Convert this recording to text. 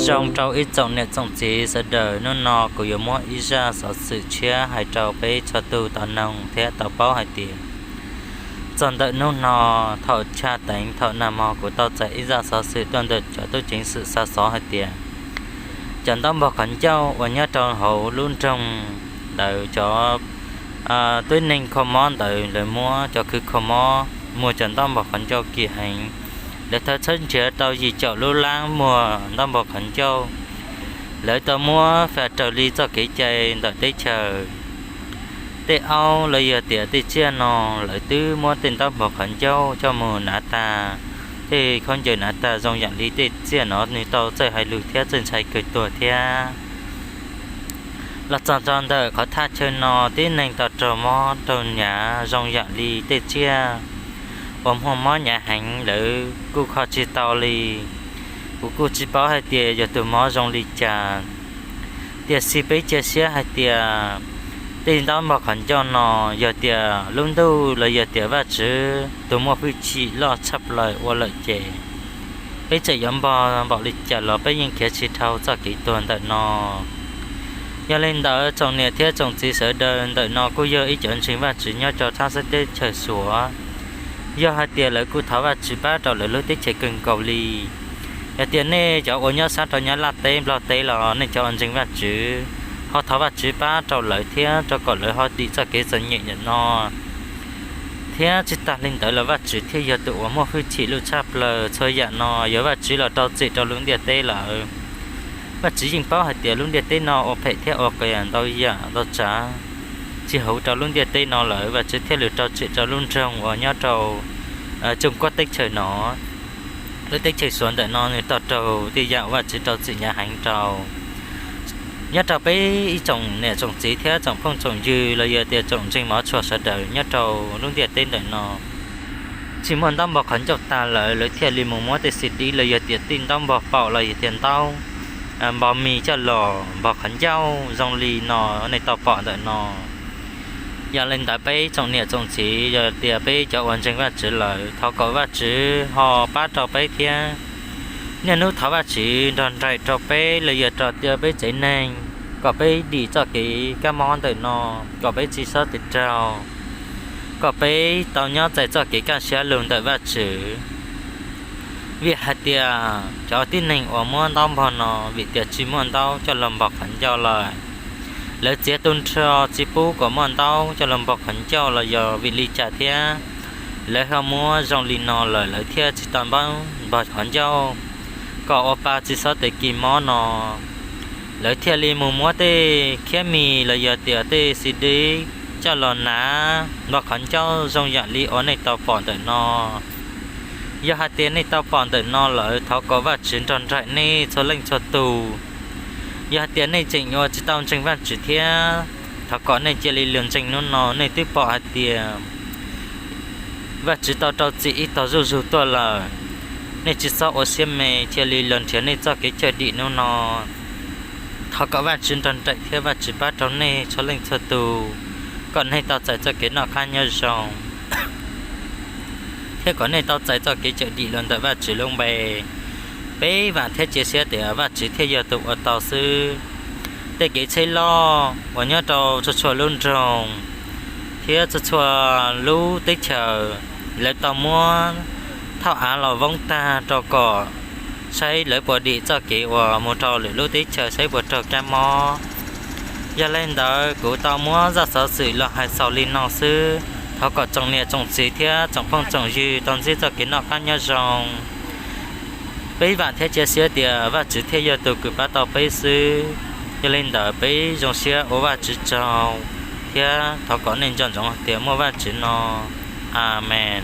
Zoo rau ib tsoom niam tsoom txiv sawv daws, hnub no kuv yuav muab ib zaj xov xwm tshiab hais rau peb txhua tus tau noog thiab tau paub hais tias, txog ntawm hnub no thaum tshaj teev thaum nag hmo kuv tau txais ib zaj xov xwm tuaj ntawm cov tub ceev xwm xa xov hais tias, cov ntaub npog qhov ncauj uas nyob rau hauv lub nroog ntawd cov tib neeg kho mob ntawd lawv muab cov khwv kho mob muag cov ntaub npog qhov ncauj kim heev. Lawv tau txhawb nrhiav tau yim caum lub lab muag ntaub npog qhov ncauj. Lawv tau muab faj raws li txoj kev cai ntawm teb chaws. Tej aub los yog tias tej tsiaj no, lawv twb muab tej ntaub npog qhov ncauj coj mus hnav tag, tej khaub ncaws hnav tag zoo yam li tej tsiaj no nws tau txawj hais lus thiab txawj ntshai kawg tuag thiab. Los txog rau ntawm qhov thaj chaw no tib neeg tau raug mob raug nyav zoo yam li tej tsiaj uas muaj mob nyav heev lawv kuj kho tsis tau li. Kuv kuj tsis paub hais tias yog tus mob zoo li cas, tiam sis peb cia siab hais tias tej ntaub npog qhov ncauj no yog tias lub ntuj los yog tias Vajtswv tus muaj hwj chim loj tshaj plaws ua lawm ces peb txawm yuav npog npaum li cas los peb yeej khiav tsis dhau txoj kev tuag ntawm no. Yog li ntawd tsoom niam thiab tsoom txiv sawv daws, ntawm no kuj yog ib cov ntseeg Vajtswv nyob rau thoob teb chaws Suav. Yog hais tias lawv kuj thov Vajtswv pab rau lawv lub teb chaws kawg nkaus li. Yog tias nej cov uas nyob sab rau Nyab Laj teb Nplog teb los nej cov uas ntseeg Vajtswv ho thov Vajtswv pab rau lawv thiab rau kom lawv ho dim txoj kev txom nyem ntawm no. Thiab tsis tas li ntawd los Vajtswv thiaj yog tus uas muaj hwj chim loj tshaj plaws, txhua yam no yog Vajtswv los rau txim rau lub ntiaj teb lawm. Vajtswv yeej paub hais tias lub ntiaj teb no ua phem thiab ua qias ntau yam ntau tsav tsis hauv rau lub ntiaj teb no lawm, Vajtswv thiaj li rau txim rau lub nroog uas nyob rau Tsoos Kuab teb chaws no. Lub teb chaws Suav ntawm no nws tau raug tej yam Vajtswv rau txim hnyav heev rau. Nyob rau peb ib tsoom niam tsoom txiv thiab tsoom phooj tsoom ywg los yog tias tsoom ntseeg mov tshua sawv daws nyob rau lub ntiaj teb ntawm no, tsis muaj ntaub npog qhov ncauj tag lawm, lawv thiaj li mus muab tej xi dib los yog tias tej ntaub npog paum los yog tias ntaub npog mis coj los npog qhov ncauj zoo li no nej tau pom ntawm no. Yog li ntawd peb tsoom niam tsoom txiv, yog tias peb cov uas ntseeg Vajtswv lawm, thov kom Vajtswv ho pab rau peb thiab. Niaj hnub thov Vajtswv nrog nraim rau peb los yog rau tias peb tsev neeg, kom peb dim txoj kev kab mob ntawm no, kom peb tsis txhob tiv raug, kom peb tau nyob txais txoj kev kaj siab lug ntawm Vajtswv. Vim hais tias cov tib neeg uas muab ntaub npog no vim tias tsis muaj ntaub coj los npog qhov ncauj lawm, lawv txiav tu nrho tsis pub kom muaj ntaub coj los npog qhov ncauj los yog vim li cas thiab, lawv ho muab zoo li no lawm lawv thiaj tsis tau npog qhov ncauj, kom ua pa tsis txhob tiv kis mob no. Lawv thiaj li mus muab tej khiab mis los yog tias tej xi dib coj los hnav npog qhov ncauj zoo yam li uas nej tau pom ntawm no. Yog hais tias nej tau pom ntawm no lawm, thov kom Vajtswv nrog nraim nej txhua leej txhua tus. Yog hais tias nej tseem yuav tsis tau ntseeg Vajtswv thiab, thov kom nej cia li los ntseeg hnub no, nej twb pom hais tias Vajtswv tau rau txim ib tog zuj zus tuaj lawm. Nej tsis txhob ua siab me, cia li los nrhiav nej txoj kev cawm dim hnub no. Thov kom Vajtswv nrog nraim thiab Vajtswv pab rau nej txhua leej txhua tus, kom nej tau txais txoj kev noj qab nyob zoo, thiab kom nej tau txais txoj kev cawm dim los ntawm Vajtswv lub npe. Peb vam thiab cia siab tias Vajtswv thiaj yog tus ua tau xwb. Tej kev tsheb loj uas nyob rau txhua txhua lub nroog thiab txhua txhua lub teb chaws, lawv tau muab thauj av los voob tag rau kom saib lawv puas dim txoj kev uas mus rau lwm lub teb chaws saib puas raug kab mob. Yog li ntawd kuv tau muab zaj xov xwm los hais xaus li no xwb. Thov kom tsoom niam tsoom txiv thiab tsoom phooj tsoom ywg tau ntsib txoj kev noj qab nyob zoo. Peb vam thiab cia siab tias Vajtswv thiaj yog tus kws pab tau peb xwb. Yog li ntawd peb zoo siab ua Vajtswv tsaug thiab thov kom nej nco ntsoov hais tias muaj Vajtswv no. Amees.